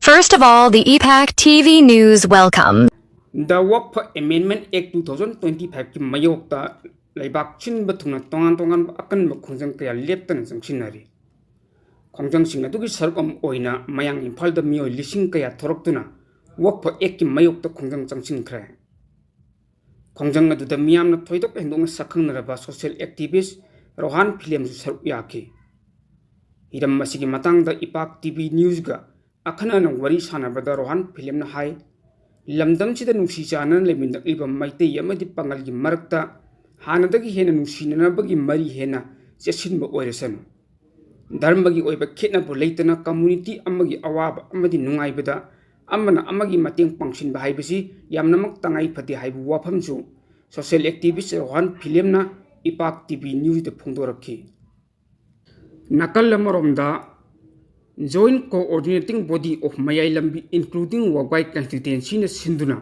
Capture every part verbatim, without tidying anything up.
First of all, the E PAC T V News welcome. The Waqf Amendment Act two thousand twenty-five ꯀꯤ ꯃꯥꯌꯣꯛꯇ ꯂꯩꯕꯥꯛ ꯁꯤꯟꯕ ꯊꯨꯡꯅ ꯇꯣꯉꯥꯟ ꯇꯣꯉꯥꯟꯕ ꯑꯀꯟꯕ ꯈꯣꯡꯖꯪ ꯀꯌꯥ ꯂꯦꯞꯇꯅ ꯆꯪꯁꯤꯟꯅꯔꯤ꯫ ꯈꯣꯡꯖꯪꯁꯤꯡ ꯑꯗꯨꯒꯤ ꯁꯔꯨꯛ ꯑꯃ ꯑꯣꯏꯅ ꯃꯌꯥꯡ ꯏꯝꯐꯥꯜꯗ ꯃꯤꯑꯣꯏ ꯂꯤꯁꯤꯡ ꯀꯌꯥ ꯊꯣꯔꯛꯇꯨꯅ Waqf Act ꯀꯤ ꯃꯥꯌꯣꯛꯇ ꯈꯣꯡꯖꯪ ꯆꯪꯁꯤꯟꯈ꯭ꯔꯦ꯫ ꯈꯣꯡꯖꯪ ꯑꯗꯨꯗ ꯃꯤꯌꯥꯝꯅ ꯊꯣꯏꯗꯣꯛ ꯍꯦꯟꯗꯣꯛꯅ ꯁꯛꯈꯪꯅꯔꯕ social activist ꯔꯣꯍꯥꯟ ꯐꯤꯂꯦꯝꯁꯨ ꯁꯔꯨꯛ ꯌꯥꯈꯤ꯫ ꯍꯤꯔꯝ ꯑꯁꯤꯒꯤ ꯃꯇꯥꯡꯗ ꯏꯄꯥꯛ ꯇꯤ ꯚꯤ ꯅ꯭ꯌꯨꯁꯒ ꯑꯈꯟꯅꯅ ꯋꯥꯔꯤ ꯁꯥꯟꯅꯕꯗ ꯔꯣꯍꯥꯟ ꯐꯤꯂꯦꯝꯅ ꯍꯥꯏ, ꯂꯝꯗꯝꯁꯤꯗ ꯅꯨꯡꯁꯤ ꯆꯥꯟꯅꯅ ꯂꯩꯃꯤꯟꯅꯂꯤꯕ ꯃꯩꯇꯩ ꯑꯃꯗꯤ ꯄꯥꯉꯜꯒꯤ ꯃꯔꯛꯇ ꯍꯥꯟꯅꯗꯒꯤ ꯍꯦꯟꯅ ꯅꯨꯡꯁꯤꯅꯅꯕꯒꯤ ꯃꯔꯤ ꯍꯦꯟꯅ ꯆꯦꯠꯁꯤꯟꯕ ꯑꯣꯏꯔꯁꯅꯨ꯫ ꯙꯔꯃꯒꯤ ꯑꯣꯏꯕ ꯈꯦꯠꯅꯕ ꯂꯩꯇꯅ community ꯑꯃꯒꯤ ꯑꯋꯥꯕ ꯑꯃꯗꯤ ꯅꯨꯡꯉꯥꯏꯕꯗ ꯑꯃꯅ ꯑꯃꯒꯤ ꯃꯇꯦꯡ ꯄꯥꯡꯁꯤꯟꯕ ꯍꯥꯏꯕꯁꯤ ꯌꯥꯝꯅꯃꯛ ꯇꯉꯥꯏ ꯐꯗꯦ ꯍꯥꯏꯕ ꯋꯥꯐꯝꯁꯨ social activist ꯔꯣꯍꯥꯟ ꯐꯤꯂꯦꯝꯅ ꯏꯄꯥꯛ ꯇꯤ ꯚꯤ ꯅ꯭ꯌꯨꯁꯇ ꯐꯣꯡꯗꯣꯔꯛꯈꯤ꯫ ꯅꯥꯀꯜ ꯑꯃꯔꯣꯝꯗ, Joint Coordinating Body of ꯃꯌꯥꯏ ꯂꯝꯕꯤ including ꯋꯥꯕꯒꯥꯏ constituencyꯅ ꯁꯤꯟꯗꯨꯅ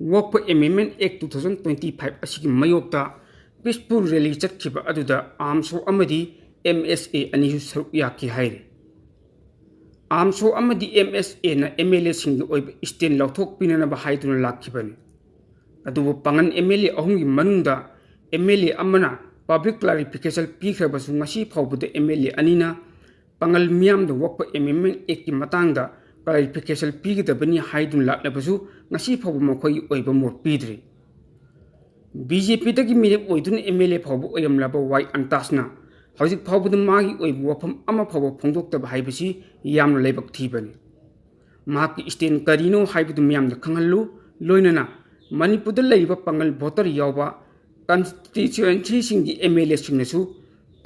Waqf Amendment Act two thousand twenty-five ꯑꯁꯤꯒꯤ ꯃꯥꯌꯣꯛꯇ peaceful rally ꯆꯠꯈꯤꯕ ꯑꯗꯨꯗ ꯑꯥꯝꯁꯣ ꯑꯃꯗꯤ ꯑꯦꯝ ꯑꯦꯁ ꯑꯦ ꯑꯅꯤꯁꯨ ꯁꯔꯨꯛ ꯌꯥꯈꯤ ꯍꯥꯏꯔꯤ꯫ ꯑꯥꯝꯁꯣ ꯑꯃꯗꯤ ꯑꯦꯝ ꯑꯦꯁ ꯑꯦꯅ ꯑꯦꯝ ꯑꯦꯜ ꯑꯦꯁꯤꯡꯒꯤ ꯑꯣꯏꯕ stand ꯂꯧꯊꯣꯛꯄꯤꯅꯅꯕ ꯍꯥꯏꯗꯨꯅ ꯂꯥꯛꯈꯤꯕꯅꯤ꯫ ꯑꯗꯨꯕꯨ ꯄꯥꯉꯜ ꯑꯦꯝ ꯑꯦꯜ ꯑꯦ ꯑꯍꯨꯝꯒꯤ ꯃꯅꯨꯡꯗ ꯑꯦꯝ ꯑꯦꯜ ꯑꯦ ꯑꯃꯅ public clarification ꯄꯤꯈ꯭ꯔꯕꯁꯨ ꯉꯁꯤ ꯐꯥꯎꯕꯗ ꯑꯦꯝ ꯑꯦꯜ ꯑꯦ ꯑꯅꯤꯅ ꯄꯥꯉꯜ ꯃꯤꯌꯥꯝꯗ Waqf Amendment Actꯀꯤ ꯃꯇꯥꯡꯗ clarification ꯄꯤꯒꯗꯕꯅꯤ ꯍꯥꯏꯗꯨꯅ ꯂꯥꯛꯂꯕꯁꯨ ꯉꯁꯤ ꯐꯥꯎꯕ ꯃꯈꯣꯏꯒꯤ ꯑꯣꯏꯕ ꯃꯣꯠ ꯄꯤꯗ꯭ꯔꯤ꯫ ꯕꯤ ꯖꯦ ꯄꯤꯗꯒꯤ ꯃꯤꯔꯦꯞ ꯑꯣꯏꯗꯨꯅ ꯑꯦꯝ ꯑꯦꯜ ꯑꯦ ꯐꯥꯎꯕ ꯑꯣꯏꯔꯝꯂꯕ ꯋꯥꯏ ꯑꯟꯇꯥꯁꯅ ꯍꯧꯖꯤꯛ ꯐꯥꯎꯕꯗ ꯃꯥꯒꯤ ꯑꯣꯏꯕ ꯋꯥꯐꯝ ꯑꯃ ꯐꯥꯎꯕ ꯐꯣꯡꯗꯣꯛꯇꯕ ꯍꯥꯏꯕꯁꯤ ꯌꯥꯝꯅ ꯂꯥꯏꯕꯛ ꯊꯤꯕꯅꯤ꯫ ꯃꯍꯥꯛꯀꯤ stand ꯀꯔꯤꯅꯣ ꯍꯥꯏꯕꯗꯨ ꯃꯤꯌꯥꯝꯗ ꯈꯪꯍꯜꯂꯨ, ꯂꯣꯏꯅꯅ ꯃꯅꯤꯄꯨꯔꯗ ꯂꯩꯔꯤꯕ ꯄꯥꯉꯜ voter ꯌꯥꯎꯕ constituencyꯁꯤꯡꯒꯤ ꯑꯦꯝ ꯑꯦꯜ ꯑꯦꯁꯤꯡꯅꯁꯨ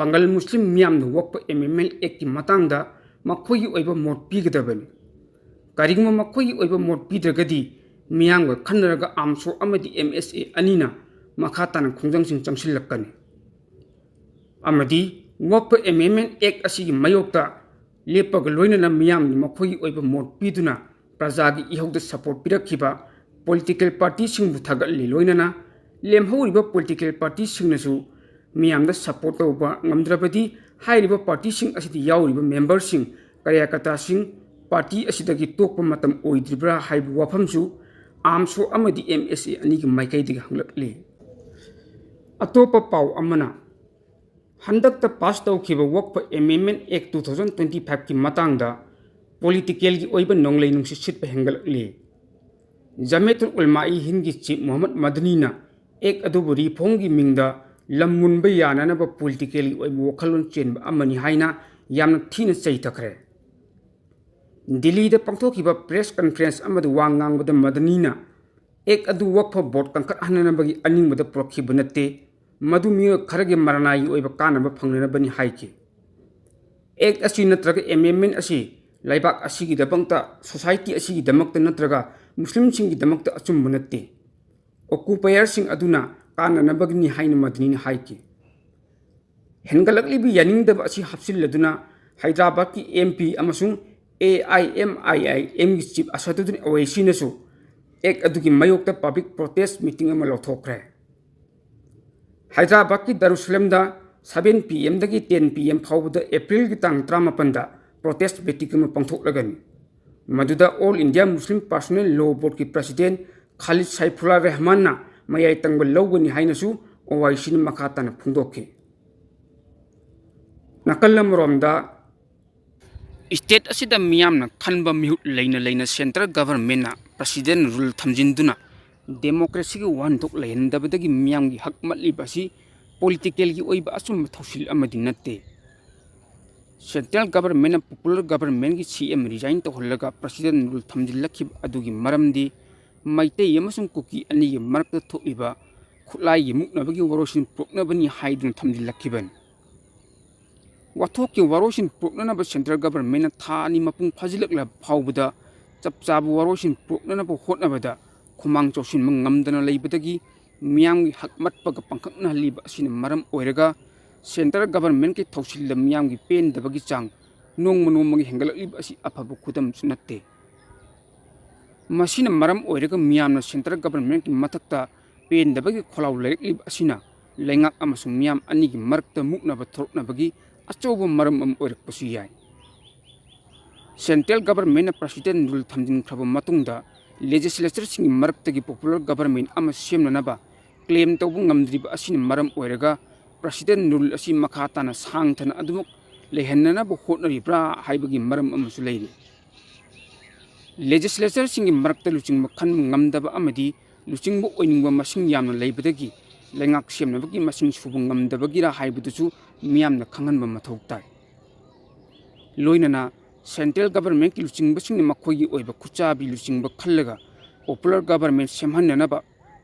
ꯄꯥꯉꯜ ꯃꯨꯁꯂꯤꯝ ꯃꯤꯌꯥꯝꯅ Waqf Amendment Actꯀꯤ ꯃꯇꯥꯡꯗ ꯃꯈꯣꯏꯒꯤ ꯑꯣꯏꯕ ꯃꯣꯠ ꯄꯤꯒꯗꯕꯅꯤ꯫ ꯀꯔꯤꯒꯨꯝꯕ ꯃꯈꯣꯏꯒꯤ ꯑꯣꯏꯕ ꯃꯣꯠ ꯄꯤꯗ꯭ꯔꯒꯗꯤ ꯃꯤꯌꯥꯝꯒ ꯈꯟꯅꯔꯒ ꯑꯥꯝꯁꯣ ꯑꯃꯗꯤ ꯑꯦꯝ ꯑꯦꯁ ꯑꯦ ꯑꯅꯤꯅ ꯃꯈꯥ ꯇꯥꯅ ꯈꯣꯡꯖꯪꯁꯤꯡ ꯆꯪꯁꯤꯜꯂꯛꯀꯅꯤ꯫ ꯑꯃꯗꯤ Waqf Amendment Act ꯑꯁꯤꯒꯤ ꯃꯥꯌꯣꯛꯇ ꯂꯦꯞꯄꯒ ꯂꯣꯏꯅꯅ ꯃꯤꯌꯥꯝꯅ ꯃꯈꯣꯏꯒꯤ ꯑꯣꯏꯕ ꯃꯣꯠ ꯄꯤꯗꯨꯅ ꯄ꯭ꯔꯖꯥꯒꯤ ꯏꯍꯧꯗ support ꯄꯤꯔꯛꯈꯤꯕ political partyꯁꯤꯡꯕꯨ ꯊꯥꯒꯠꯂꯤ꯫ ꯂꯣꯏꯅꯅ ꯂꯦꯝꯍꯧꯔꯤꯕ political partyꯁꯤꯡꯅꯁꯨ ꯃꯤꯌꯥꯝꯗ support ꯇꯧꯕ ꯉꯝꯗ꯭ꯔꯕꯗꯤ ꯍꯥꯏꯔꯤꯕ partyꯁꯤꯡ ꯑꯁꯤꯗ ꯌꯥꯎꯔꯤꯕ memberꯁꯤꯡ, ꯀꯥꯔꯌꯀꯔꯇꯥꯁꯤꯡ ꯄꯥꯔꯇꯤ ꯑꯁꯤꯗꯒꯤ ꯇꯣꯛꯄ ꯃꯇꯝ ꯑꯣꯏꯗ꯭ꯔꯤꯕ꯭ꯔꯥ ꯍꯥꯏꯕ ꯋꯥꯐꯝꯁꯨ ꯑꯥꯝꯁꯣ ꯑꯃꯗꯤ ꯑꯦꯝ ꯑꯦꯁ ꯑꯦ ꯑꯅꯤꯒꯤ ꯃꯥꯏꯀꯩꯗꯒꯤ ꯍꯪꯂꯛꯂꯤ꯫ ꯑꯇꯣꯞꯄ ꯄꯥꯎ ꯑꯃꯅ, ꯍꯟꯗꯛꯇ ꯄꯥꯁ ꯇꯧꯈꯤꯕ ꯋꯛꯐ ꯑꯦꯃꯦꯟꯃꯦꯟ ꯑꯦꯛ ꯇꯨ ꯊꯥꯎꯖꯟ ꯇ꯭ꯋꯦꯟꯇꯤ ꯐꯥꯏꯚꯀꯤ ꯃꯇꯥꯡꯗ ꯄꯣꯂꯤꯇꯤꯀꯦꯜꯒꯤ ꯑꯣꯏꯕ ꯅꯣꯡꯂꯩ ꯅꯨꯡꯁꯤꯠ ꯁꯤꯠꯄ ꯍꯦꯟꯒꯠꯂꯛꯂꯤ꯫ ꯖꯃꯦꯇꯨꯜ ꯎꯂꯃꯥ ꯏ ꯍꯤꯟꯗꯒꯤ ꯆꯤꯐ ꯃꯨꯍꯝꯃꯗ ꯃꯗꯅꯤꯅ ꯑꯦꯛ ꯑꯗꯨꯕꯨ ꯔꯤꯐꯣꯔꯝꯒꯤ ꯃꯤꯡꯗ ꯂꯝ ꯃꯨꯟꯕ ꯌꯥꯅꯅꯕ ꯄꯣꯂꯤꯇꯤꯀꯦꯜꯒꯤ ꯑꯣꯏꯕ ꯋꯥꯈꯜꯂꯣꯟ ꯆꯦꯟꯕ ꯑꯃꯅꯤ ꯍꯥꯏꯅ ꯌꯥꯝꯅ ꯊꯤꯅ ꯆꯩꯊꯈ꯭ꯔꯦ꯫ ꯗꯤꯜꯂꯤꯗ ꯄꯥꯡꯊꯣꯛꯈꯤꯕ ꯄ꯭ꯔꯦꯁ ꯀꯟꯐꯔꯦꯟꯁ ꯑꯃꯗ ꯋꯥ ꯉꯥꯡꯕꯗ ꯃꯗꯅꯤꯅ ꯑꯦꯛ ꯑꯗꯨ ꯋꯛꯐ ꯕꯣꯔꯗ ꯀꯟꯈꯠꯍꯟꯅꯅꯕꯒꯤ ꯑꯅꯤꯡꯕꯗ ꯄꯨꯔꯛꯈꯤꯕ ꯅꯠꯇꯦ, ꯃꯗꯨ ꯃꯤꯑꯣꯏ ꯈꯔꯒꯤ ꯃꯔꯅꯥꯏꯒꯤ ꯑꯣꯏꯕ ꯀꯥꯟꯅꯕ ꯐꯪꯅꯅꯕꯅꯤ ꯍꯥꯏꯈꯤ꯫ ꯑꯦꯛ ꯑꯁꯤ ꯅꯠꯇ꯭ꯔꯒ ꯑꯦꯃꯦꯟꯃꯦꯟ ꯑꯁꯤ ꯂꯩꯕꯥꯛ ꯑꯁꯤꯒꯤꯗꯃꯛꯇ, ꯁꯣꯁꯥꯏꯇꯤ ꯑꯁꯤꯒꯤꯗꯃꯛꯇ ꯅꯠꯇ꯭ꯔꯒ ꯃꯨꯁꯂꯤꯝꯁꯤꯡꯒꯤꯗꯃꯛꯇ ꯑꯆꯨꯝꯕ ꯅꯠꯇꯦ꯫ ꯑꯣꯀꯨꯄꯥꯌꯔꯁꯤꯡ ꯑꯗꯨꯅ ꯀꯥꯟꯅꯅꯕꯒꯤꯅꯤ ꯍꯥꯏꯅ ꯃꯗꯅꯤꯅ ꯍꯥꯏꯈꯤ꯫ ꯍꯦꯟꯒꯠꯂꯛꯂꯤꯕ ꯌꯥꯅꯤꯡꯗꯕ ꯑꯁꯤ ꯍꯥꯞꯆꯤꯜꯂꯗꯨꯅ ꯍꯥꯏꯗ꯭ꯔꯕꯥꯗꯀꯤ ꯑꯦꯝ ꯄꯤ ꯑꯃꯁꯨꯡ ꯑꯦ ꯑꯥꯏ ꯑꯦꯝ ꯑꯥꯏ ꯑꯥꯏ ꯑꯦꯝꯒꯤ ꯆꯤꯐ ꯑꯁꯗꯨꯗꯤꯟ ꯑꯣꯋꯩꯁꯤꯅꯁꯨ ꯑꯦꯛ ꯑꯗꯨꯒꯤ ꯃꯥꯌꯣꯛꯇ ꯄꯕ꯭ꯂꯤꯛ ꯄ꯭ꯔꯣꯇꯦꯁ ꯃꯤꯇꯤꯡ ꯑꯃ ꯂꯧꯊꯣꯛꯈ꯭ꯔꯦ꯫ ꯍꯥꯏꯗ꯭ꯔꯕꯥꯗꯀꯤ ꯗꯥꯔꯨꯁꯂꯝꯗ ꯁꯚꯦꯟ ꯄꯤ ꯑꯦꯝꯗꯒꯤ ꯇꯦꯟ ꯄꯤ ꯑꯦꯝ ꯐꯥꯎꯕꯗ ꯑꯦꯄ꯭ꯔꯤꯜꯒꯤ ꯇꯥꯡ ꯇꯔꯥꯃꯥꯄꯟꯗ ꯄ꯭ꯔꯣꯇꯦꯁ ꯃꯤꯇꯤꯡ ꯑꯃ ꯄꯥꯡꯊꯣꯛꯂꯒꯅꯤ꯫ ꯃꯗꯨꯗ ꯑꯣꯜ ꯏꯟꯗꯤꯌꯥ ꯃꯨꯁꯂꯤꯝ ꯄꯔꯁꯣꯅꯦꯜ ꯂꯣ ꯕꯣꯔꯗꯀꯤ ꯄ꯭ꯔꯁꯤꯗꯦꯟ ꯈꯥꯂꯤꯗ ꯁꯥꯏꯐꯨꯜꯂꯥ ꯔꯦꯍꯃꯥꯟꯅ ꯃꯌꯥꯏ ꯇꯪꯕ ꯂꯧꯒꯅꯤ ꯍꯥꯏꯅꯁꯨ ꯑꯣꯋꯥꯏꯁꯤꯅ ꯃꯈꯥ ꯇꯥꯅ ꯐꯣꯡꯗꯣꯛꯈꯤ꯫ ꯅꯥꯀꯜ ꯑꯃꯔꯣꯝꯗ, ꯁ꯭ꯇꯦꯠ ꯑꯁꯤꯗ ꯃꯤꯌꯥꯝꯅ ꯈꯟꯕ ꯃꯤꯍꯨꯠ ꯂꯩꯅ ꯂꯩꯅ ꯁꯦꯟꯇ꯭ꯔꯦꯜ ꯒꯚꯔꯟꯃꯦꯟꯅ ꯄ꯭ꯔꯁꯤꯗꯦꯟ ꯔꯨꯜ ꯊꯝꯖꯤꯟꯗꯨꯅ ꯗꯦꯃꯣꯀ꯭ꯔꯦꯁꯤꯒꯤ ꯋꯥꯍꯟꯊꯣꯛ ꯂꯩꯍꯟꯗꯕꯗꯒꯤ ꯃꯤꯌꯥꯝꯒꯤ ꯍꯛ ꯃꯠꯂꯤꯕ ꯑꯁꯤ ꯄꯣꯂꯤꯇꯤꯀꯦꯜꯒꯤ ꯑꯣꯏꯕ ꯑꯆꯨꯝꯕ ꯊꯧꯁꯤꯜ ꯑꯃꯗꯤ ꯅꯠꯇꯦ꯫ ꯁꯦꯟꯇ꯭ꯔꯦꯜ ꯒꯚꯔꯟꯃꯦꯟꯅ ꯄꯣꯄꯨꯂꯔ ꯒꯚꯔꯟꯃꯦꯟꯒꯤ ꯁꯤ ꯑꯦꯝ ꯔꯤꯖꯥꯏꯟ ꯇꯧꯍꯜꯂꯒ ꯄ꯭ꯔꯁꯤꯗꯦꯟ ꯔꯨꯜ ꯊꯝꯖꯤꯜꯂꯛꯈꯤꯕ ꯑꯗꯨꯒꯤ ꯃꯔꯝꯗꯤ ꯃꯩꯇꯩ ꯑꯃꯁꯨꯡ ꯀꯨꯀꯤ ꯑꯅꯤꯒꯤ ꯃꯔꯛꯇ ꯊꯣꯛꯂꯤꯕ ꯈꯨꯠꯂꯥꯏꯒꯤ ꯃꯨꯛꯅꯕꯒꯤ ꯋꯥꯔꯣꯏꯁꯤꯟ ꯄꯨꯔꯛꯅꯕꯅꯤ ꯍꯥꯏꯗꯨꯅ ꯊꯝꯖꯤꯜꯂꯛꯈꯤꯕꯅꯤ꯫ ꯋꯥꯊꯣꯛꯀꯤ ꯋꯥꯔꯣꯏꯁꯤꯟ ꯄꯨꯔꯛꯅꯅꯕ ꯁꯦꯟꯇ꯭ꯔꯦꯜ ꯒꯚꯔꯟꯃꯦꯟꯅ ꯊꯥ ꯑꯅꯤ ꯃꯄꯨꯡ ꯐꯥꯖꯤꯜꯂꯛꯂꯕ ꯐꯥꯎꯕꯗ ꯆꯞ ꯆꯥꯕ ꯋꯥꯔꯣꯏꯁꯤꯟ ꯄꯨꯔꯛꯅꯅꯕ ꯍꯣꯠꯅꯕꯗ ꯈꯨꯃꯥꯡ ꯆꯥꯎꯁꯤꯟꯕ ꯉꯝꯗꯅ ꯂꯩꯕꯗꯒꯤ ꯃꯤꯌꯥꯝꯒꯤ ꯍꯛ ꯃꯠꯄꯒ ꯄꯪꯈꯛꯅꯍꯜꯂꯤꯕ ꯑꯁꯤꯅ ꯃꯔꯝ ꯑꯣꯏꯔꯒ ꯁꯦꯟꯇ꯭ꯔꯦꯜ ꯒꯚꯔꯟꯃꯦꯟꯠꯀꯤ ꯊꯧꯁꯤꯜꯗ ꯃꯤꯌꯥꯝꯒꯤ ꯄꯦꯟꯗꯕꯒꯤ ꯆꯥꯡ ꯅꯣꯡꯃ ꯅꯣꯡꯃꯒꯤ ꯍꯦꯟꯒꯠꯂꯛꯂꯤꯕ ꯑꯁꯤ ꯑꯐꯕ ꯈꯨꯗꯝꯁꯨ ꯅꯠꯇꯦ꯫ ꯃꯁꯤꯅ ꯃꯔꯝ ꯑꯣꯏꯔꯒ ꯃꯤꯌꯥꯝꯅ ꯁꯦꯟꯇ꯭ꯔꯦꯜ ꯒꯚꯔꯟꯃꯦꯟꯠꯀꯤ ꯃꯊꯛꯇ ꯄꯦꯟꯗꯕꯒꯤ ꯈꯣꯜꯂꯥꯎ ꯂꯩꯔꯛꯂꯤꯕ ꯑꯁꯤꯅ ꯂꯩꯉꯥꯛ ꯑꯃꯁꯨꯡ ꯃꯤꯌꯥꯝ ꯑꯅꯤꯒꯤ ꯃꯔꯛꯇ ꯃꯨꯛꯅꯕ ꯊꯣꯔꯛꯅꯕꯒꯤ ꯑꯆꯧꯕ ꯃꯔꯝ ꯑꯃ ꯑꯣꯏꯔꯛꯄꯁꯨ ꯌꯥꯏ꯫ Central Governmentꯅ President Rule ꯊꯝꯖꯤꯟꯈ꯭ꯔꯕ ꯃꯇꯨꯡꯗ Legislatureꯁꯤꯡꯒꯤ ꯃꯔꯛꯇꯒꯤ Popular Government ꯑꯃ ꯁꯦꯝꯅꯅꯕ claim ꯇꯧꯕ ꯉꯝꯗ꯭ꯔꯤꯕ ꯑꯁꯤꯅ ꯃꯔꯝ ꯑꯣꯏꯔꯒ President Rule ꯑꯁꯤ ꯃꯈꯥ ꯇꯥꯅ ꯁꯥꯡꯊꯅ ꯑꯗꯨꯃꯛ ꯂꯩꯍꯟꯅꯅꯕ ꯍꯣꯠꯅꯔꯤꯕ꯭ꯔꯥ ꯍꯥꯏꯕꯒꯤ ꯃꯔꯝ ꯑꯃꯁꯨ ꯂꯩꯔꯤ꯫ Legislatureꯁꯤꯡꯒꯤ ꯃꯔꯛꯇ ꯂꯨꯆꯤꯡꯕ ꯈꯟꯕ ꯉꯝꯗꯕ ꯑꯃꯗꯤ ꯂꯨꯆꯤꯡꯕ ꯑꯣꯏꯅꯤꯡꯕ ꯃꯁꯤꯡ ꯌꯥꯝꯅ ꯂꯩꯕꯗꯒꯤ ꯂꯩꯉꯥꯛ ꯁꯦꯝꯅꯕꯒꯤ ꯃꯁꯤꯡ ꯁꯨꯕ ꯉꯝꯗꯕꯒꯤꯔꯥ ꯍꯥꯏꯕꯗꯨꯁꯨ ꯃꯤꯌꯥꯝꯅ ꯈꯪꯍꯟꯕ ꯃꯊꯧ ꯇꯥꯏ꯫ ꯂꯣꯏꯅꯅ Central Governmentꯀꯤ ꯂꯨꯆꯤꯡꯕꯁꯤꯡꯅ ꯃꯈꯣꯏꯒꯤ ꯑꯣꯏꯕ ꯈꯨꯠꯆꯥꯕꯤ ꯂꯨꯆꯤꯡꯕ ꯈꯜꯂꯒ Popular Government ꯁꯦꯝꯍꯟꯅꯅꯕ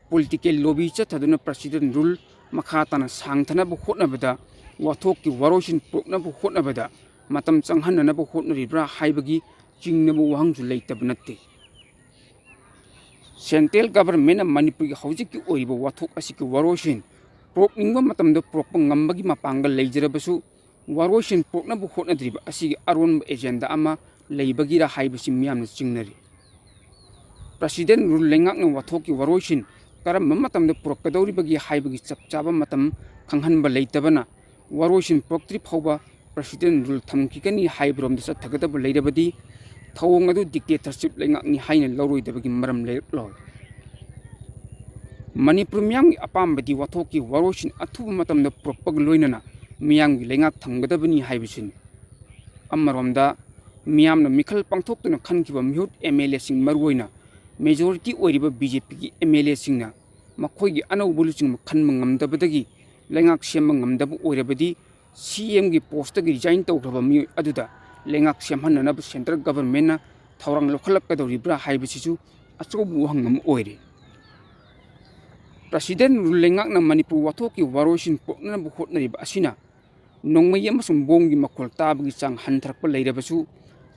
political lobby ꯆꯠꯊꯗꯨꯅ President Rule ꯃꯈꯥ ꯇꯥꯅ ꯁꯥꯡꯊꯅꯕ ꯍꯣꯠꯅꯕꯗ, ꯋꯥꯊꯣꯛꯀꯤ ꯋꯥꯔꯣꯏꯁꯤꯟ ꯄꯨꯔꯛꯅꯕ ꯍꯣꯠꯅꯕꯗ ꯃꯇꯝ ꯆꯪꯍꯟꯅꯅꯕ ꯍꯣꯠꯅꯔꯤꯕ꯭ꯔꯥ ꯍꯥꯏꯕꯒꯤ ꯆꯤꯡꯅꯕ ꯋꯥꯍꯪꯁꯨ ꯂꯩꯇꯕ ꯅꯠꯇꯦ꯫ Central Governmentꯅ ꯃꯅꯤꯄꯨꯔꯒꯤ ꯍꯧꯖꯤꯛꯀꯤ ꯑꯣꯏꯔꯤꯕ ꯋꯥꯊꯣꯛ ꯑꯁꯤꯒꯤ ꯋꯥꯔꯣꯏꯁꯤꯟ ꯄꯨꯔꯛꯅꯤꯡꯕ ꯃꯇꯝꯗ ꯄꯨꯔꯛꯄ ꯉꯝꯕꯒꯤ ꯃꯄꯥꯡꯒꯜ ꯂꯩꯖꯔꯕꯁꯨ, ꯋꯥꯔꯣꯏꯁꯤꯟ ꯄꯨꯔꯛꯅꯕ ꯍꯣꯠꯅꯗ꯭ꯔꯤꯕ ꯑꯁꯤꯒꯤ ꯑꯔꯣꯟꯕ agenda ꯑꯃ ꯂꯩꯕꯒꯤꯔꯥ ꯍꯥꯏꯕꯁꯤ ꯃꯤꯌꯥꯝꯅ ꯆꯤꯡꯅꯔꯤ꯫ President Rule ꯂꯩꯉꯥꯛꯅ ꯋꯥꯊꯣꯛꯀꯤ ꯋꯥꯔꯣꯏꯁꯤꯟ ꯀꯔꯝꯕ ꯃꯇꯝꯗ ꯄꯨꯔꯛꯀꯗꯧꯔꯤꯕꯒꯦ ꯍꯥꯏꯕꯒꯤ ꯆꯞ ꯆꯥꯕ ꯃꯇꯝ ꯈꯪꯍꯟꯕ ꯂꯩꯇꯕꯅ, ꯋꯥꯔꯣꯏꯁꯤꯟ ꯄꯨꯔꯛꯇ꯭ꯔꯤ ꯐꯥꯎꯕ President Rule ꯊꯝꯈꯤꯒꯅꯤ ꯍꯥꯏꯕꯔꯣꯝꯗ ꯆꯠꯊꯒꯗꯕ ꯂꯩꯔꯕꯗꯤ, ꯊꯧꯑꯣꯡ ꯑꯗꯨ dictatorship ꯂꯩꯉꯥꯛꯅꯤ ꯍꯥꯏꯅ ꯂꯧꯔꯣꯏꯗꯕꯒꯤ ꯃꯔꯝ ꯂꯩꯔꯛꯂꯣꯏ꯫ ꯃꯅꯤꯄꯨꯔ ꯃꯤꯌꯥꯝꯒꯤ ꯑꯄꯥꯝꯕꯗꯤ ꯋꯥꯊꯣꯛꯀꯤ ꯋꯥꯔꯣꯏꯁꯤꯟ ꯑꯊꯨꯕ ꯃꯇꯝꯗ ꯄꯨꯔꯛꯄꯒ ꯂꯣꯏꯅꯅ ꯃꯤꯌꯥꯝꯒꯤ ꯂꯩꯉꯥꯛ ꯊꯝꯒꯗꯕꯅꯤ ꯍꯥꯏꯕꯁꯤꯅꯤ꯫ ꯑꯃꯔꯣꯝꯗ, ꯃꯤꯌꯥꯝꯅ ꯃꯤꯈꯜ ꯄꯥꯡꯊꯣꯛꯇꯨꯅ ꯈꯟꯈꯤꯕ ꯃꯤꯍꯨꯠ MLAꯁꯤꯡ, ꯃꯔꯨꯑꯣꯏꯅ majority ꯑꯣꯏꯔꯤꯕ BJPꯒꯤ MLAꯁꯤꯡꯅ ꯃꯈꯣꯏꯒꯤ ꯑꯅꯧꯕ ꯂꯨꯆꯤꯡꯕ ꯈꯟꯕ ꯉꯝꯗꯕꯗꯒꯤ ꯂꯩꯉꯥꯛ ꯁꯦꯝꯕ ꯉꯝꯗꯕ ꯑꯣꯏꯔꯕꯗꯤ, CMꯒꯤ postꯇꯒꯤ resign ꯇꯧꯈ꯭ꯔꯕ ꯃꯤꯑꯣꯏ ꯑꯗꯨꯗ ꯂꯩꯉꯥꯛ ꯁꯦꯝꯍꯟꯅꯅꯕ Central Governmentꯅ ꯊꯧꯔꯥꯡ ꯂꯧꯈꯠꯂꯛꯀꯗꯧꯔꯤꯕ꯭ꯔꯥ ꯍꯥꯏꯕꯁꯤꯁꯨ ꯑꯆꯧꯕ ꯋꯥꯍꯪ ꯑꯃ ꯑꯣꯏꯔꯤ꯫ President Rule ꯂꯩꯉꯥꯛꯅ ꯃꯅꯤꯄꯨꯔ ꯋꯥꯊꯣꯛꯀꯤ ꯋꯥꯔꯣꯏꯁꯤꯟ ꯄꯨꯔꯛꯅꯅꯕ ꯍꯣꯠꯅꯔꯤꯕ ꯑꯁꯤꯅ ꯅꯣꯡꯃꯩ ꯑꯃꯁꯨꯡ ꯕꯣꯝꯒꯤ ꯃꯈꯣꯜ ꯇꯥꯕꯒꯤ ꯆꯥꯡ ꯍꯟꯊꯔꯛꯄ ꯂꯩꯔꯕꯁꯨ,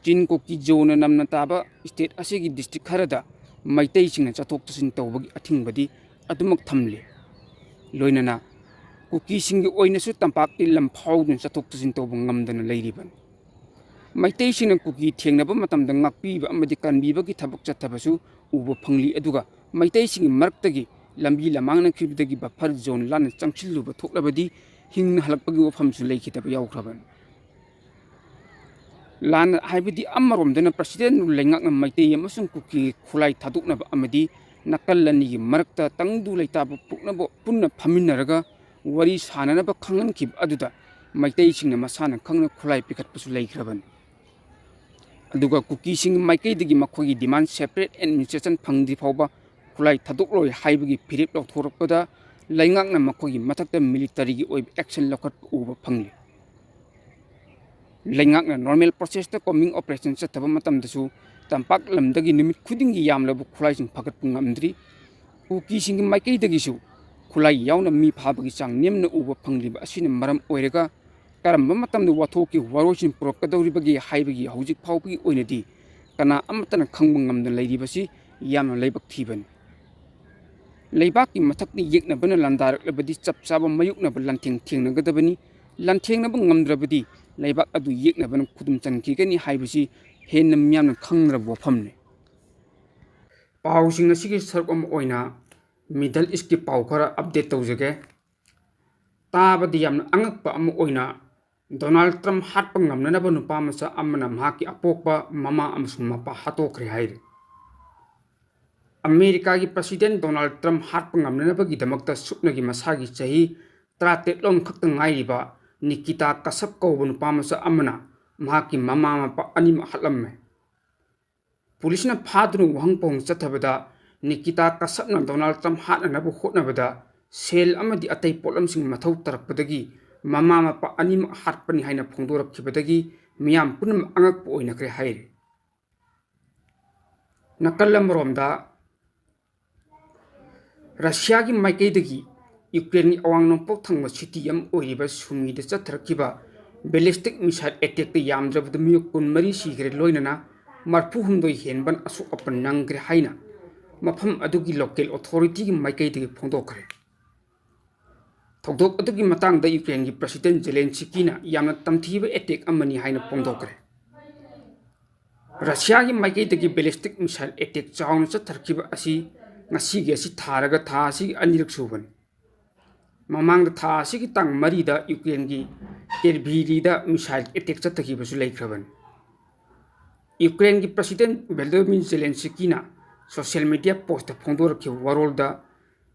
ꯆꯤꯟ ꯀꯨꯀꯤ ꯖꯣꯅ ꯅꯝꯅ ꯇꯥꯕ state ꯑꯁꯤꯒꯤ district ꯈꯔꯗ ꯃꯩꯇꯩꯁꯤꯡꯅ ꯆꯠꯊꯣꯛ ꯆꯠꯁꯤꯟ ꯇꯧꯕꯒꯤ ꯑꯊꯤꯡꯕꯗꯤ ꯑꯗꯨꯃꯛ ꯊꯝꯂꯤ꯫ ꯂꯣꯏꯅꯅ ꯀꯨꯀꯤꯁꯤꯡꯒꯤ ꯑꯣꯏꯅꯁꯨ ꯇꯝꯄꯥꯛꯀꯤ ꯂꯝ ꯐꯥꯎꯗꯨꯅ ꯆꯠꯊꯣꯛ ꯆꯠꯁꯤꯟ ꯇꯧꯕ ꯉꯝꯗꯅ ꯂꯩꯔꯤꯕꯅꯤ꯫ ꯃꯩꯇꯩꯁꯤꯡꯅ ꯀꯨꯀꯤ ꯊꯦꯡꯅꯕ ꯃꯇꯝꯗ ꯉꯥꯛꯄꯤꯕ ꯑꯃꯗꯤ ꯀꯟꯕꯤꯕꯒꯤ ꯊꯕꯛ ꯆꯠꯊꯕꯁꯨ ꯎꯕ ꯐꯪꯂꯤ꯫ ꯑꯗꯨꯒ ꯃꯩꯇꯩꯁꯤꯡꯒꯤ ꯃꯔꯛꯇꯒꯤ ꯂꯝꯕꯤ ꯂꯃꯥꯡꯅꯈꯤꯕꯗꯒꯤ buffer zone ꯂꯥꯟꯅ ꯆꯪꯁꯤꯜꯂꯨꯕ ꯊꯣꯛꯂꯕꯗꯤ ꯍꯤꯡꯅ ꯍꯜꯂꯛꯄꯒꯤ ꯋꯥꯐꯝꯁꯨ ꯂꯩꯈꯤꯗꯕ ꯌꯥꯎꯈ꯭ꯔꯕꯅꯤ꯫ ꯂꯥꯟ ꯍꯥꯏꯕꯗꯤ ꯑꯃꯔꯣꯝꯗꯅ ꯄ꯭ꯔꯁꯤꯗꯦꯟ ꯂꯩꯉꯥꯛꯅ ꯃꯩꯇꯩ ꯑꯃꯁꯨꯡ ꯀꯨꯀꯤ ꯈꯨꯠꯂꯥꯏ ꯊꯥꯗꯣꯛꯅꯕ ꯑꯃꯗꯤ ꯅꯥꯀꯜ ꯑꯅꯤꯒꯤ ꯃꯔꯛꯇ ꯇꯪꯗꯨ ꯂꯩꯇꯥꯕ ꯄꯨꯔꯛꯅꯕ ꯄꯨꯟꯅ ꯐꯝꯃꯤꯟꯅꯔꯒ ꯋꯥꯔꯤ ꯁꯥꯅꯅꯕ ꯈꯪꯍꯟꯈꯤꯕ ꯑꯗꯨꯗ ꯃꯩꯇꯩꯁꯤꯡꯅ ꯃꯁꯥꯅ ꯈꯪꯅ ꯈꯨꯠꯂꯥꯏ ꯄꯤꯈꯠꯄꯁꯨ ꯂꯩꯈ꯭ꯔꯕꯅꯤ꯫ ꯑꯗꯨꯒ ꯀꯨꯀꯤꯁꯤꯡꯒꯤ ꯃꯥꯏꯀꯩꯗꯒꯤ ꯃꯈꯣꯏꯒꯤ demand separate administration ꯐꯪꯗ꯭ꯔꯤ ꯐꯥꯎꯕ ꯈꯨꯠꯂꯥꯏ ꯊꯥꯗꯣꯛꯂꯣꯏ ꯍꯥꯏꯕꯒꯤ ꯐꯤꯔꯦꯞ ꯂꯧꯊꯣꯔꯛꯄꯗ ꯂꯩꯉꯥꯛꯅ ꯃꯈꯣꯏꯒꯤ ꯃꯊꯛꯇ militaryꯒꯤ ꯑꯣꯏꯕ action ꯂꯧꯈꯠꯄ ꯎꯕ ꯐꯪꯂꯤ꯫ ꯂꯩꯉꯥꯛꯅ normal processꯇ combing operation ꯆꯠꯊꯕ ꯃꯇꯝꯗꯁꯨ ꯇꯝꯄꯥꯛ ꯂꯝꯗꯒꯤ ꯅꯨꯃꯤꯠ ꯈꯨꯗꯤꯡꯒꯤ ꯌꯥꯝꯂꯕ ꯈꯨꯠꯂꯥꯏꯁꯤꯡ ꯐꯥꯒꯠꯄ ꯉꯝꯗ꯭ꯔꯤ꯫ ꯀꯨꯀꯤꯁꯤꯡꯒꯤ ꯃꯥꯏꯀꯩꯗꯒꯤꯁꯨ ꯈꯨꯠꯂꯥꯏ ꯌꯥꯎꯅ ꯃꯤ ꯐꯥꯕꯒꯤ ꯆꯥꯡ ꯅꯦꯝꯅ ꯎꯕ ꯐꯪꯂꯤꯕ ꯑꯁꯤꯅ ꯃꯔꯝ ꯑꯣꯏꯔꯒ ꯀꯔꯝꯕ ꯃꯇꯝꯗ ꯋꯥꯊꯣꯛꯀꯤ ꯋꯥꯔꯣꯏꯁꯤꯟ ꯄꯨꯔꯛꯀꯗꯧꯔꯤꯕꯒꯦ ꯍꯥꯏꯕꯒꯤ ꯍꯧꯖꯤꯛ ꯐꯥꯎꯕꯒꯤ ꯑꯣꯏꯅꯗꯤ ꯀꯅꯥ ꯑꯃꯠꯇꯅ ꯈꯪꯕ ꯉꯝꯗꯅ ꯂꯩꯔꯤꯕꯁꯤ ꯌꯥꯝꯅ ꯂꯥꯏꯕꯛ ꯊꯤꯕꯅꯤ꯫ ꯂꯩꯕꯥꯛꯀꯤ ꯃꯊꯛꯇ ꯌꯦꯛꯅꯕꯅ ꯂꯥꯟꯗꯥꯔꯛꯂꯕꯗꯤ ꯆꯞ ꯆꯥꯕ ꯃꯥꯌꯣꯛꯅꯕ ꯂꯥꯟꯊꯦꯡ ꯊꯦꯡꯅꯒꯗꯕꯅꯤ꯫ ꯂꯥꯟꯊꯦꯡꯅꯕ ꯉꯝꯗ꯭ꯔꯕꯗꯤ ꯂꯩꯕꯥꯛ ꯑꯗꯨ ꯌꯦꯛꯅꯕꯅ ꯈꯨꯗꯨꯝ ꯆꯟꯈꯤꯒꯅꯤ ꯍꯥꯏꯕꯁꯤ ꯍꯦꯟꯅ ꯃꯤꯌꯥꯝꯅ ꯈꯪꯅꯔꯕ ꯋꯥꯐꯝꯅꯤ꯫ ꯄꯥꯎꯁꯤꯡ ꯑꯁꯤꯒꯤ ꯁꯔꯨꯛ ꯑꯃ ꯑꯣꯏꯅ Middle Eastꯀꯤ ꯄꯥꯎ ꯈꯔ update ꯇꯧꯖꯒꯦ꯫ ꯇꯥꯕꯗ ꯌꯥꯝꯅ ꯑꯉꯛꯄ ꯑꯃ ꯑꯣꯏꯅ, ꯗꯣꯅꯥꯜꯗ ꯇ꯭ꯔꯝꯞ ꯍꯥꯠꯄ ꯉꯝꯅꯅꯕ ꯅꯨꯄꯥ ꯃꯆꯥ ꯑꯃꯅ ꯃꯍꯥꯛꯀꯤ ꯑꯄꯣꯛꯄ ꯃꯃꯥ ꯑꯃꯁꯨꯡ ꯃꯄꯥ ꯍꯥꯠꯇꯣꯛꯈ꯭ꯔꯦ ꯍꯥꯏꯔꯤ꯫ ꯑꯃꯦꯔꯤꯀꯥꯒꯤ ꯄ꯭ꯔꯁꯤꯗꯦꯟ ꯗꯣꯅꯥꯜꯗ ꯇ꯭ꯔꯝꯞ ꯍꯥꯠꯄ ꯉꯝꯅꯅꯕꯒꯤꯗꯃꯛꯇ ꯁꯨꯞꯅꯒꯤ ꯃꯁꯥꯒꯤ ꯆꯍꯤ ꯇꯔꯥꯇꯔꯦꯠꯂꯣꯝ ꯈꯛꯇ ꯉꯥꯏꯔꯤꯕ ꯅꯤꯀꯤꯇꯥ ꯀꯁꯞ ꯀꯧꯕ ꯅꯨꯄꯥ ꯃꯆꯥ ꯑꯃꯅ ꯃꯍꯥꯛꯀꯤ ꯃꯃꯥ ꯃꯄꯥ ꯑꯅꯤꯃꯛ ꯍꯥꯠꯂꯝꯃꯦ꯫ ꯄꯨꯂꯤꯁꯅ ꯐꯥꯗꯨꯅ ꯋꯥꯍꯪ ꯄꯥꯎꯍꯪ ꯆꯠꯊꯕꯗ, ꯅꯤꯀꯤꯇꯥ ꯀꯁꯞꯅ ꯗꯣꯅꯥꯜꯗ ꯇ꯭ꯔꯝꯞ ꯍꯥꯠꯅꯅꯕ ꯍꯣꯠꯅꯕꯗ ꯁꯦꯜ ꯑꯃꯗꯤ ꯑꯇꯩ ꯄꯣꯠꯂꯝꯁꯤꯡ ꯃꯊꯧ ꯇꯥꯔꯛꯄꯗꯒꯤ ꯃꯃꯥ ꯃꯄꯥ ꯑꯅꯤꯃꯛ ꯍꯥꯠꯄꯅꯤ ꯍꯥꯏꯅ ꯐꯣꯡꯗꯣꯔꯛꯈꯤꯕꯗꯒꯤ ꯃꯤꯌꯥꯝ ꯄꯨꯝꯅꯃꯛ ꯑꯉꯛꯄ ꯑꯣꯏꯅꯈ꯭ꯔꯦ ꯍꯥꯏꯔꯤ꯫ ꯅꯥꯀꯜ ꯑꯃꯔꯣꯝꯗ, ꯔꯁꯤꯌꯥꯒꯤ ꯃꯥꯏꯀꯩꯗꯒꯤ ꯌꯨꯀ꯭ꯔꯦꯟꯒꯤ ꯑꯋꯥꯡ ꯅꯣꯡꯄꯣꯛ ꯊꯪꯕ city ꯑꯃ ꯑꯣꯏꯔꯤꯕ ꯁꯨꯃꯤꯗ ꯆꯠꯊꯔꯛꯈꯤꯕ ballistic missile attackꯇ ꯌꯥꯝꯗ꯭ꯔꯕꯗ ꯃꯤꯑꯣꯏ ꯀꯨꯟꯃꯔꯤ ꯁꯤꯈ꯭ꯔꯦ, ꯂꯣꯏꯅꯅ ꯃꯔꯐꯨꯍꯨꯝꯗꯣꯏ ꯍꯦꯟꯕꯅ ꯑꯁꯣꯛ ꯑꯄꯟ ꯅꯪꯈ꯭ꯔꯦ ꯍꯥꯏꯅ ꯃꯐꯝ ꯑꯗꯨꯒꯤ local authorityꯒꯤ ꯃꯥꯏꯀꯩꯗꯒꯤ ꯐꯣꯡꯗꯣꯛꯈ꯭ꯔꯦ꯫ ꯊꯧꯗꯣꯛ ꯑꯗꯨꯒꯤ ꯃꯇꯥꯡꯗ ꯌꯨꯀ꯭ꯔꯦꯟꯒꯤ ꯄ꯭ꯔꯁꯤꯗꯦꯟ ꯖꯦꯂꯦꯟꯁꯤꯀꯤꯅ ꯌꯥꯝꯅ ꯇꯝꯊꯤꯕ attack ꯑꯃꯅꯤ ꯍꯥꯏꯅ ꯐꯣꯡꯗꯣꯛꯈ꯭ꯔꯦ꯫ ꯔꯁꯤꯌꯥꯒꯤ ꯃꯥꯏꯀꯩꯗꯒꯤ ballistic missile attack ꯆꯥꯎꯅ ꯆꯠꯊꯔꯛꯈꯤꯕ ꯑꯁꯤ ꯉꯁꯤꯒꯤ ꯑꯁꯤ ꯊꯥꯔꯒ ꯊꯥ ꯑꯁꯤꯒꯤ ꯑꯅꯤꯔꯛ ꯁꯨꯕꯅꯤ꯫ ꯃꯃꯥꯡꯗ ꯊꯥ ꯑꯁꯤꯒꯤ ꯇꯥꯡ ꯃꯔꯤꯗ ꯌꯨꯀ꯭ꯔꯦꯟꯒꯤ ꯇꯦꯔꯚꯤꯔꯤꯗ missile attack ꯆꯠꯊꯈꯤꯕꯁꯨ ꯂꯩꯈ꯭ꯔꯕꯅꯤ꯫ ꯌꯨꯀ꯭ꯔꯦꯟꯒꯤ President Volodymyr Zelenskyꯅ social media postꯇ ꯐꯣꯡꯗꯣꯔꯛꯈꯤꯕ ꯋꯥꯔꯣꯜꯗ,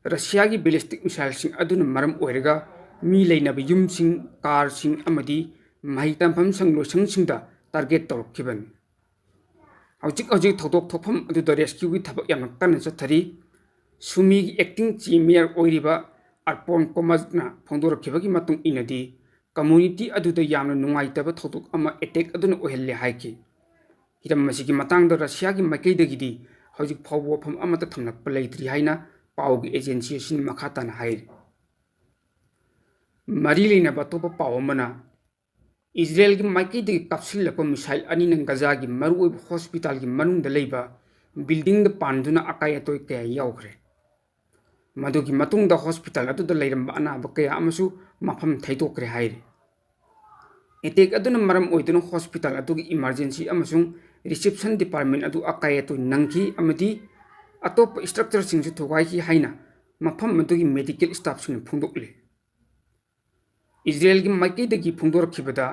ꯔꯁꯤꯌꯥꯒꯤ ballistic missileꯁꯤꯡ ꯑꯗꯨꯅ ꯃꯔꯝ ꯑꯣꯏꯔꯒ ꯃꯤ ꯂꯩꯅꯕ ꯌꯨꯝꯁꯤꯡ, ꯀꯥꯔꯁꯤꯡ ꯑꯃꯗꯤ ꯃꯍꯩ ꯇꯝꯐꯝ ꯁꯪ ꯂꯣꯏꯁꯪꯁꯤꯡꯗ target ꯇꯧꯔꯛꯈꯤꯕꯅꯤ꯫ ꯍꯧꯖꯤꯛ ꯍꯧꯖꯤꯛ ꯊꯧꯗꯣꯛ ꯊꯣꯛꯐꯝ ꯑꯗꯨꯗ rescueꯒꯤ ꯊꯕꯛ ꯌꯥꯝꯅ ꯀꯟꯅ ꯆꯠꯊꯔꯤ꯫ ꯁꯨꯃꯤꯒꯤ acting chief mayor ꯑꯣꯏꯔꯤꯕ ꯑꯔꯄꯣꯟ ꯀꯣꯃꯖꯅ ꯐꯣꯡꯗꯣꯔꯛꯈꯤꯕꯒꯤ ꯃꯇꯨꯡ ꯏꯟꯅꯗꯤ, community ꯑꯗꯨꯗ ꯌꯥꯝꯅ ꯅꯨꯡꯉꯥꯏꯇꯕ ꯊꯧꯗꯣꯛ ꯑꯃ attack ꯑꯗꯨꯅ ꯑꯣꯏꯍꯜꯂꯦ ꯍꯥꯏꯈꯤ꯫ ꯍꯤꯔꯝ ꯑꯁꯤꯒꯤ ꯃꯇꯥꯡꯗ ꯔꯁꯤꯌꯥꯒꯤ ꯃꯥꯏꯀꯩꯗꯒꯤꯗꯤ ꯍꯧꯖꯤꯛ ꯐꯥꯎꯕ ꯋꯥꯐꯝ ꯑꯃꯠꯇ ꯊꯝꯂꯛꯄ ꯂꯩꯇ꯭ꯔꯤ ꯍꯥꯏꯅ ꯄꯥꯎꯒꯤ agency ꯑꯁꯤꯅ ꯃꯈꯥ ꯇꯥꯅ ꯍꯥꯏꯔꯤ꯫ ꯃꯔꯤ ꯂꯩꯅꯕ ꯑꯇꯣꯞꯄ ꯄꯥꯎ ꯑꯃꯅ, ꯏꯖꯔꯦꯜꯒꯤ ꯃꯥꯏꯀꯩꯗꯒꯤ ꯀꯥꯞꯁꯤꯜꯂꯛꯄ missile ꯑꯅꯤꯅ ꯒꯖꯥꯒꯤ ꯃꯔꯨꯑꯣꯏꯕ hospitalꯒꯤ ꯃꯅꯨꯡꯗ ꯂꯩꯕ buildingꯗ ꯄꯥꯟꯗꯨꯅ ꯑꯀꯥꯏ ꯑꯇꯣꯏ ꯀꯌꯥ ꯌꯥꯎꯈ꯭ꯔꯦ꯫ ꯃꯗꯨꯒꯤ ꯃꯇꯨꯡꯗ hospital ꯑꯗꯨꯗ ꯂꯩꯔꯝꯕ ꯑꯅꯥꯕ ꯀꯌꯥ ꯑꯃꯁꯨ ꯃꯐꯝ ꯊꯩꯗꯣꯛꯈ꯭ꯔꯦ ꯍꯥꯏꯔꯤ꯫ Attack ꯑꯗꯨꯅ ꯃꯔꯝ ꯑꯣꯏꯗꯨꯅ hospital ꯑꯗꯨꯒꯤ emergency ꯑꯃꯁꯨꯡ reception department ꯑꯗꯨ ꯑꯀꯥꯏ ꯑꯇꯣꯏ ꯅꯪꯈꯤ ꯑꯃꯗꯤ ꯑꯇꯣꯞꯄ structureꯁꯤꯡꯁꯨ ꯊꯨꯒꯥꯏꯈꯤ ꯍꯥꯏꯅ ꯃꯐꯝ ꯑꯗꯨꯒꯤ medical staffꯁꯤꯡꯅ ꯐꯣꯡꯗꯣꯛꯂꯤ꯫ ꯏꯖꯔꯦꯜꯒꯤ ꯃꯥꯏꯀꯩꯗꯒꯤ ꯐꯣꯡꯗꯣꯔꯛꯈꯤꯕꯗ,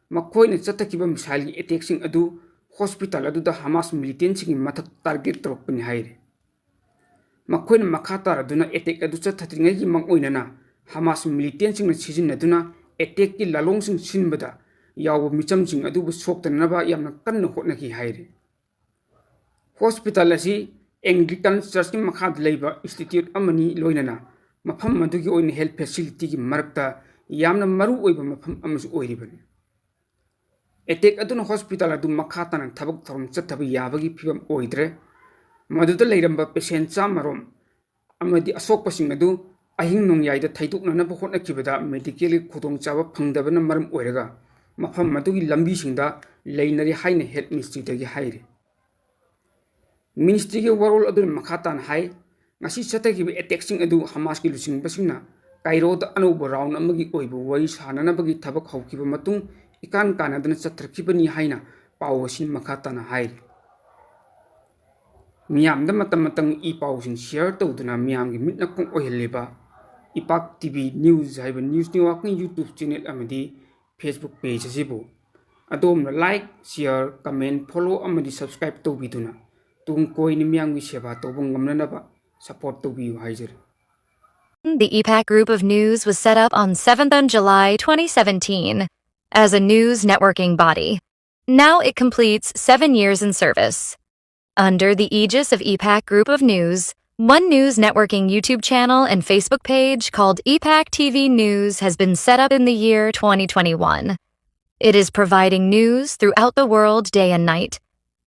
ꯃꯈꯣꯏꯅ ꯆꯠꯊꯈꯤꯕ missileꯒꯤ attackꯁꯤꯡ ꯑꯗꯨ hospital ꯑꯗꯨꯗ Hamas militantꯁꯤꯡꯒꯤ ꯃꯊꯛ target ꯇꯧꯔꯛꯄꯅꯤ ꯍꯥꯏꯔꯤ꯫ ꯃꯈꯣꯏꯅ ꯃꯈꯥ ꯇꯥꯔꯗꯨꯅ attack ꯑꯗꯨ ꯆꯠꯊꯗ꯭ꯔꯤꯉꯩꯒꯤ ꯃꯥꯡꯑꯣꯏꯅꯅ Hamas militantꯁꯤꯡꯅ ꯁꯤꯖꯤꯟꯅꯗꯨꯅ attackꯀꯤ ꯂꯥꯂꯣꯡꯁꯤꯡ ꯁꯤꯟꯕꯗ ꯌꯥꯎꯕ ꯃꯤꯆꯝꯁꯤꯡ ꯑꯗꯨꯕꯨ ꯁꯣꯛꯇꯅꯅꯕ ꯌꯥꯝꯅ ꯀꯟꯅ ꯍꯣꯠꯅꯈꯤ ꯍꯥꯏꯔꯤ꯫ Hospital ꯑꯁꯤ Anglican Churchꯀꯤ ꯃꯈꯥꯗ ꯂꯩꯕ institute ꯑꯃꯅꯤ, ꯂꯣꯏꯅꯅ ꯃꯐꯝ ꯑꯗꯨꯒꯤ ꯑꯣꯏꯅ health facilityꯒꯤ ꯃꯔꯛꯇ ꯌꯥꯝꯅ ꯃꯔꯨ ꯑꯣꯏꯕ ꯃꯐꯝ ꯑꯃꯁꯨ ꯑꯣꯏꯔꯤꯕꯅꯤ꯫ Attack ꯑꯗꯨꯅ hospital ꯑꯗꯨ ꯃꯈꯥ ꯇꯥꯅ ꯊꯕꯛ ꯊꯧꯔꯝ ꯆꯠꯊꯕ ꯌꯥꯕꯒꯤ ꯐꯤꯕꯝ ꯑꯣꯏꯗ꯭ꯔꯦ꯫ ꯃꯗꯨꯗ ꯂꯩꯔꯝꯕ patient ꯆꯥꯝꯃꯔꯣꯝ ꯑꯃꯗꯤ ꯑꯁꯣꯛꯄꯁꯤꯡ ꯑꯗꯨ ꯑꯍꯤꯡ ꯅꯣꯡꯌꯥꯏꯗ ꯊꯩꯗꯣꯛꯅꯅꯕ ꯍꯣꯠꯅꯈꯤꯕꯗ medicalꯒꯤ ꯈꯨꯗꯣꯡꯆꯥꯕ ꯐꯪꯗꯕꯅ ꯃꯔꯝ ꯑꯣꯏꯔꯒ ꯃꯐꯝ ꯑꯗꯨꯒꯤ ꯂꯝꯕꯤꯁꯤꯡꯗ ꯂꯩꯅꯔꯤ ꯍꯥꯏꯅ health ministryꯗꯒꯤ ꯍꯥꯏꯔꯤ꯫ Ministryꯒꯤ ꯋꯥꯔꯣꯜ ꯑꯗꯨꯅ ꯃꯈꯥ ꯇꯥꯅ ꯍꯥꯏ, ꯉꯁꯤ ꯆꯠꯊꯈꯤꯕ attackꯁꯤꯡ ꯑꯗꯨ Hamasꯀꯤ ꯂꯨꯆꯤꯡꯕꯁꯤꯡꯅ Cairoꯗ ꯑꯅꯧꯕ round ꯑꯃꯒꯤ ꯑꯣꯏꯕ ꯋꯥꯔꯤ ꯁꯥꯅꯅꯕꯒꯤ ꯊꯕꯛ ꯍꯧꯈꯤꯕ ꯃꯇꯨꯡ ꯏꯀꯥꯟ ꯀꯥꯟꯅꯗꯅ ꯆꯠꯊꯔꯛꯈꯤꯕꯅꯤ ꯍꯥꯏꯅ ꯄꯥꯎ ꯑꯁꯤꯅ ꯃꯈꯥ ꯇꯥꯅ ꯍꯥꯏꯔꯤ꯫ ꯃꯤꯌꯥꯝꯗ ꯃꯇꯝ ꯃꯇꯝꯒꯤ ꯏ ꯄꯥꯎꯁꯤꯡ share ꯇꯧꯗꯨꯅ ꯃꯤꯌꯥꯝꯒꯤ ꯃꯤꯠ ꯅꯥꯀꯣꯡ ꯑꯣꯏꯍꯜꯂꯤꯕ ꯏꯄꯥꯛ TV News ꯍꯥꯏꯕ news networkꯀꯤ YouTube channel ꯑꯃꯗꯤ Facebook page ꯑꯁꯤꯕꯨ ꯑꯗꯣꯝꯅ like, share, comment, follow ꯑꯃꯗꯤ subscribe ꯇꯧꯕꯤꯗꯨꯅ ꯇꯨꯡ ꯀꯣꯏꯅ ꯃꯤꯌꯥꯝꯒꯤ ꯁꯦꯕꯥ ꯇꯧꯕ ꯉꯝꯅꯅꯕ support ꯇꯧꯕꯤꯌꯨ ꯍꯥꯏꯖꯔꯤ꯫ The EPAC Group of News was set up on seventh of July twenty seventeen as a news networking body. Now it completes seven years in service. Under the aegis of EPAC Group of News, One News Networking YouTube channel and Facebook page called EPAC T V News has been set up in the year twenty twenty-one. It is providing news throughout the world day and night.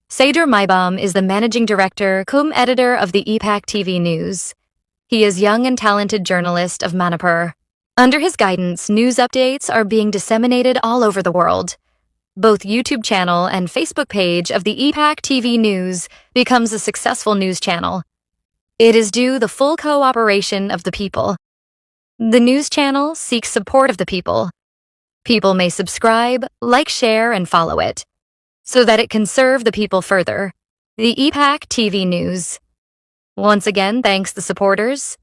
Seydur Maibam is the managing director cum editor of the EPAC T V News. He is young and talented journalist of Manipur. Under his guidance, news updates are being disseminated all over the world. Both YouTube channel and Facebook page of the EPAC T V News becomes a successful news channel. It is due the full cooperation of the people. The news channel seeks support of the people. People may subscribe, like, share, and follow it so that it can serve the people further. The EPAC T V News once again thanks the supporters,